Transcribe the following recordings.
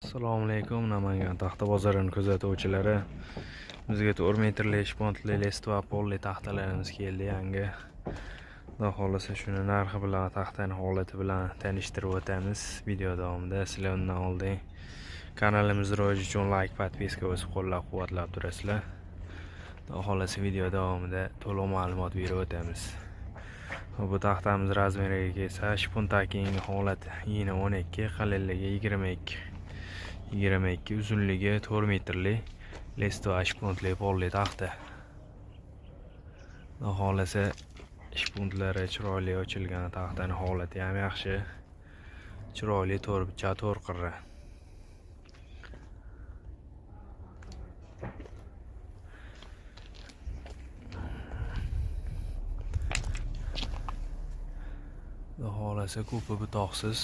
Assalomu alaykum, Namangan taxta bozorini kuzatuvchilari. Bizga 4 metrli shpontli листва polli taxtalarimiz keldi yangi. Xudo xohlasa shuni narxi bilan, taxtani holati bilan tanishtirib o'tamiz video davomida. Sizlar undan oldin kanalimiz rivoji uchun like, подписка bosib qo'llab-quvvatlab turasizlar. Xudo xohlasa video davomida to'liq ma'lumot berib o'tamiz. Bu taxtamiz razmeriga kelsa, shpunta keyingi holati eni 12, qalinligi 22. 22, uzunligi 4 metrli листва shpuntli polli taxta. Xudo xohlasa shpuntlari chiroyli ochilgan, taxtani holati ham yaxshi. Chiroyli to'rtburchak, to'rt qirra. Xudo xohlasa ko'pi butoqsiz,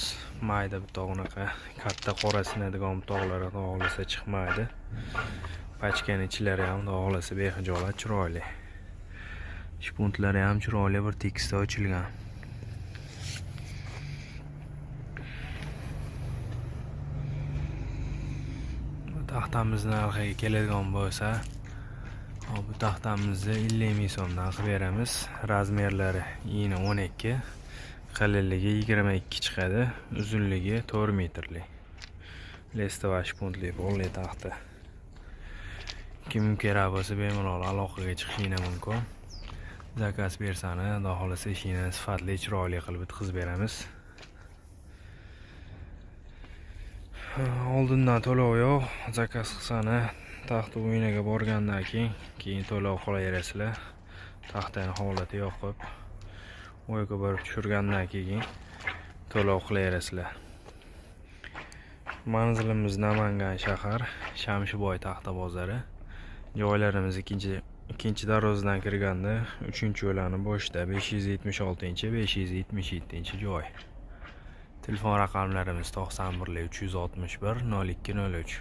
mayda butoq, unaqa katta qora sinadigan butoqlar xudo xohlasa chiqmaydi. Pachkani ichlari ham xudo xohlasa behijolat chiroyli. Shpuntlari ham chiroyli bir tekisda ochilgan. Taxtamiz narxiga keladigan bo'lsa, bu taxtamizni 50 ming so'mdan qilib beramiz. Razmerlari eni 12, qalinligi 22 chiqadi, uzunligi 4 metrli. Листва shpuntli polli taxta. Kim kerak bo'lsa bemalol aloqaga chiqishinglar mumkin. Заказ bersani, xudo xohlasa ishingni sifatli, chiroyli qilib bitkazib beramiz. Oldindan to'lov yo'q. Заказ qilsani taxta uyinaga borgandan keyin to'lov qilaverasizlar. Taxtani holati yoqib, o'yga borib tushirgandan keyin to'lov qilaverasizlar. Manzilimiz Namangan shahar, Shamshiboy taxta bozori. Joylarimiz ikkinchi darvozadan kirganda 3-yo'lani boshida 576, 577 joy. Telefon raqamlarimiz 91 361 02 03.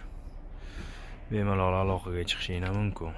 Bemalol aloqaga chiqishinglar mumkin.